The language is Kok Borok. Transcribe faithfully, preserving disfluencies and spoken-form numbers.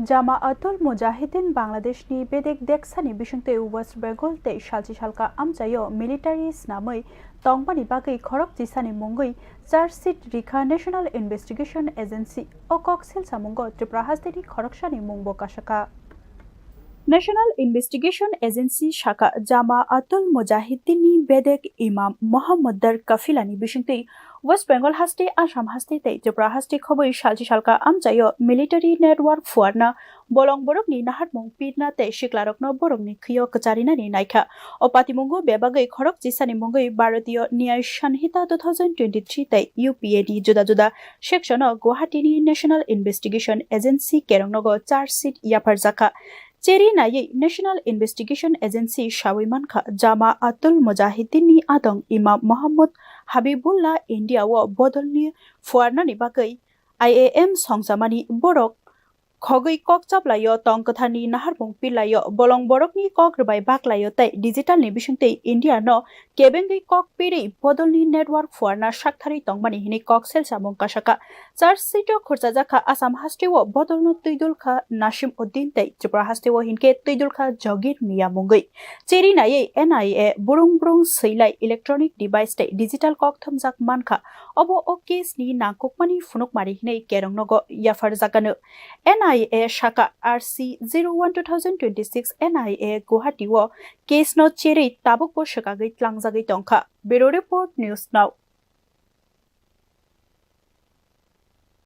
Jamaatul Mujahideen Bangladeshni bedek deksani bisingtwi West Bengal tei salchi salka amchaio military snamwi tongmani bagwi khorok chisani mungwi charge sheet rikha National Investigation Agency. O kok selsamungo Tripura hasteni khoroksani mungbo kasaka. National Investigation Agency saka Jamaatul Mujahideenni bedek Imam Mohammad Dar Kafilani bisingtwi West Bengal haste, Assam haste tei Tripura haste khobwi salchi salka amchaio military network phuarna, bolong borokni naharmung pirna tei siklarokno borokni khwio kwcharinani naikha. O patimungo bebagwi khorok chisani mungwi Bharatiya Nyay Sanhita two thousand twenty-three tei U P A ni juda juda section o Guwahati ni National Investigation Agency kerongnogo charge sheet yapharjakha. Cheri naiwi National Investigation Agency sawi mankha, Jamaatul Mujahideen ni adong Imam Mohammad Habibullah India o bodolni phuarnani bagwi I A M songchamani borok khogwi kok chaplaio, tong kwtharni naharmung pilaio, bolong borokni kok rwbai baklaio tei digital ni bisingtwi India no kebengwi kok piri bodolni network phuarna saktharwi tongmani hinwi kok selsamung kasaka. Charge sheet o khurchajakha Assam hasteo bodolno twidulkha Nasim Uddin tei Tripura hasteo hinkhe twidulkha Jogir Mia mungwi. Cheri naiwi N I A burung burung swilai electronic device tei digital kok thumjak mankha. Obo o case ni nangkukmani phunukmari hinwi kerongnogo yapharjakano. N I A saka R C zero one two thousand twenty-six N I A Guwahati o case no cherwi tabukbo swkagwi tlangjagwi tongkha. Bureau Report, News Now.